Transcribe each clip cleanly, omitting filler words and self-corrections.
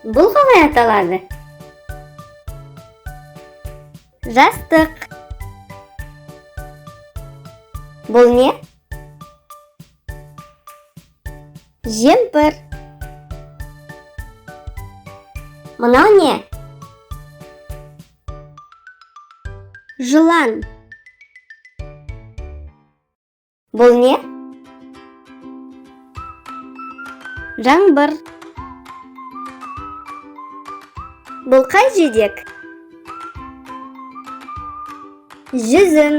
Бұл қалай аталады? Жастық. Бұл не? Жемпір. Мынау не? Жылан. Бұл не? Жаңбыр. Бұл қай жидек? Жүзім.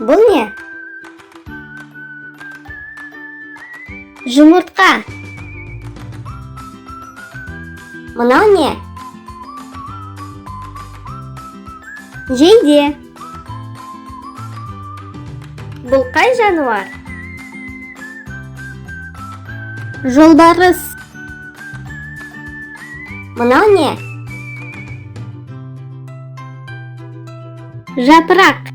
Бұл не? Жұмыртқа. Мынау не? Жейде. Бұл қай жануар? Жолбарыс. Мынау не? Жапырақ.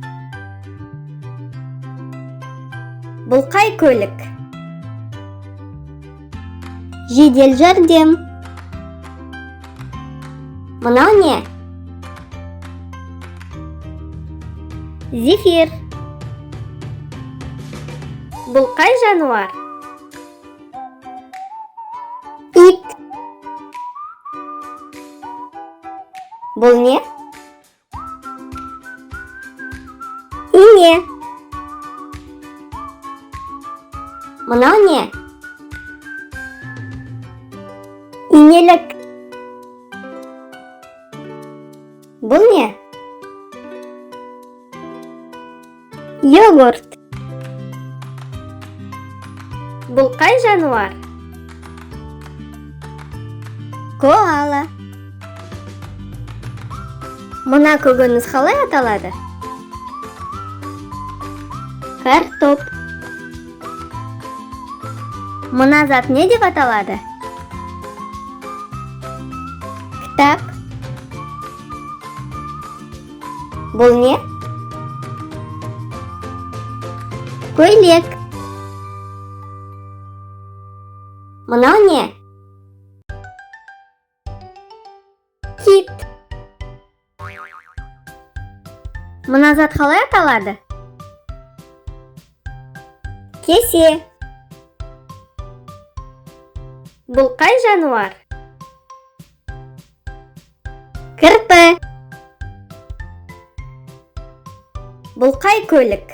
Бұл қай көлік? Жедел жәрдем. Мынау не? Зефир. Бұл қай жануар? Ит. Бұл не? Ине. Мынау не? Инелік. Бұл не? Йогурт. Бұл қай жануар? Коала. Мына көкөніс қалай аталады? Картоп. Мына зат не деп аталады? Кітап. Бұл не? Көйлек. Мынау не? Кит. Мына зат қалай аталады? Кесе. Бұл қай жануар? Кірпі. Бұл қай көлік?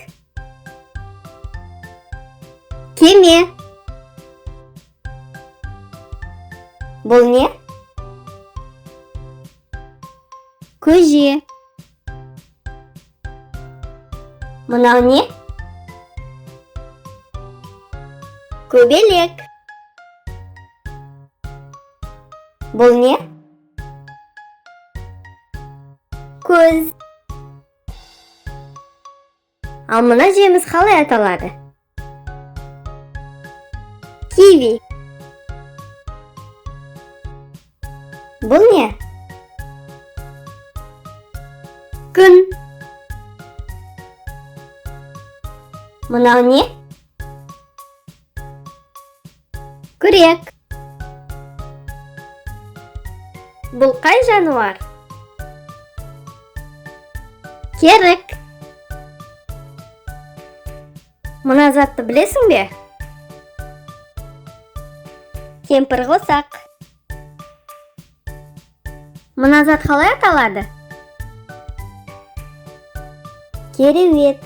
Кеме. Бұл не? Көже. Мынау не? Көбелек. Бұл не? Көз. Ал мына жеміс қалай аталады? Киви. Бұл не? Күн. Мынау не? Күрек. Бұл қай жануар? Керік. Мына затты білесің бе? Кемпір қосақ. Мына зат қалай аталады? Кереует.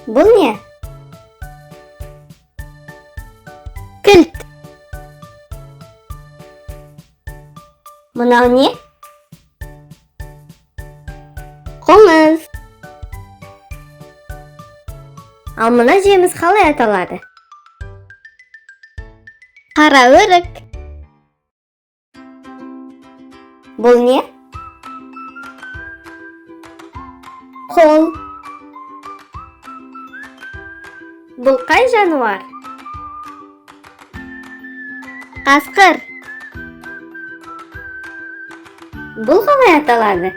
Бұл не? Кілт. Мынау не? Қоңыз. Ал мына жеміс қалай аталады? Қара өрік. Бұл не? Қол. Бұл қай жануар? Қасқыр. Бұл қалай аталады?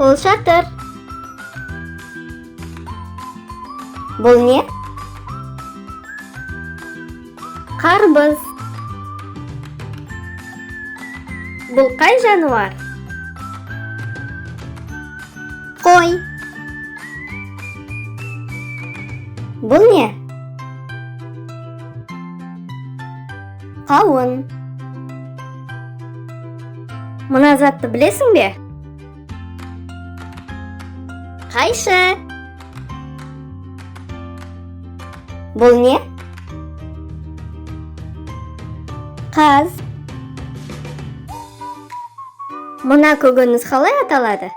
Қолшатыр. Бұл не? Қарбыз. Бұл қай жануар? Қой. Бұл не? Қауын. Мына затты білесің бе? Қайшы. Бұл не? Қаз. Мына көкөніс қалай аталады?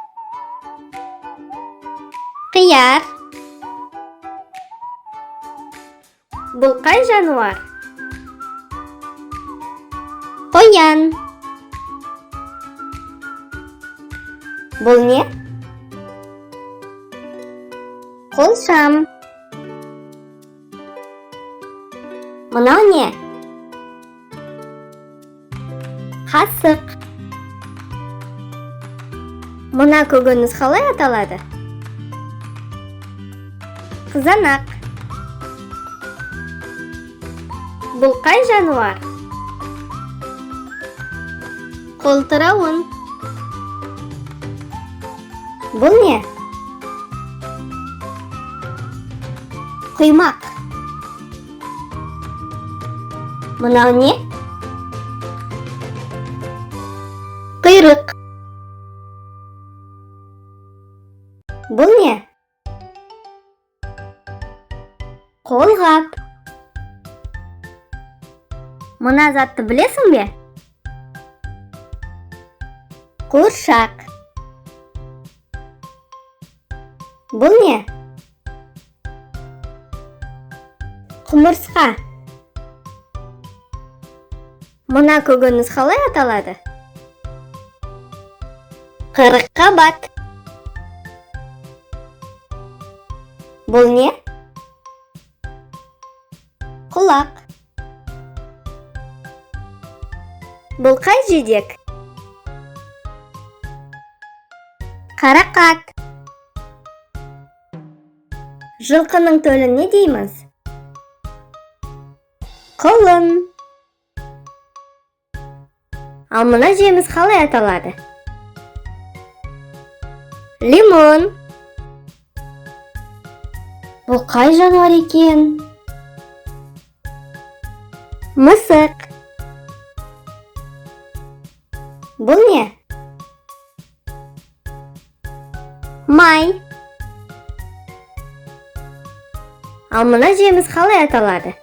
Қияр. Бұл қай жануар? Қоян. Бұл не? Қолшам. Мынау не? Қасық. Мына көкөніс қалай аталады? Қызанақ. Бұл қай жануар? Қолтырауын. Бұл не? Құймақ. Мынау не? Құйрық. Бұл не? Қолғап. Мына затты білесің бе? Қуыршақ. Бұл не? Құмырсқа. Мына көкөніс қалай аталады? Қырыққабат. Бұл не? Құлақ. Бұл қай жидек? Қарақат. Жылқының төлін не дейміз? Құлын. Ал мына жеміс қалай аталады? Лимон. Бұл қай жануар екен? Мысық. Бұл не? Май. Ал мына жеміс қалай аталады?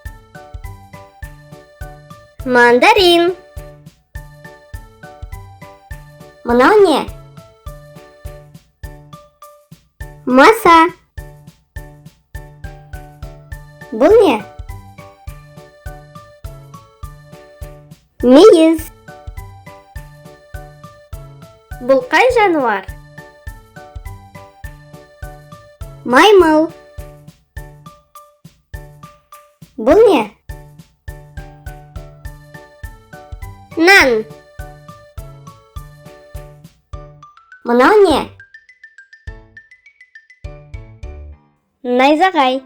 Мандарин. Мынау не? Маса. Бұл не? Мейіз. Бұл қай жануар? Маймыл. Бұл не? Нан. Мынау не? Найзағай.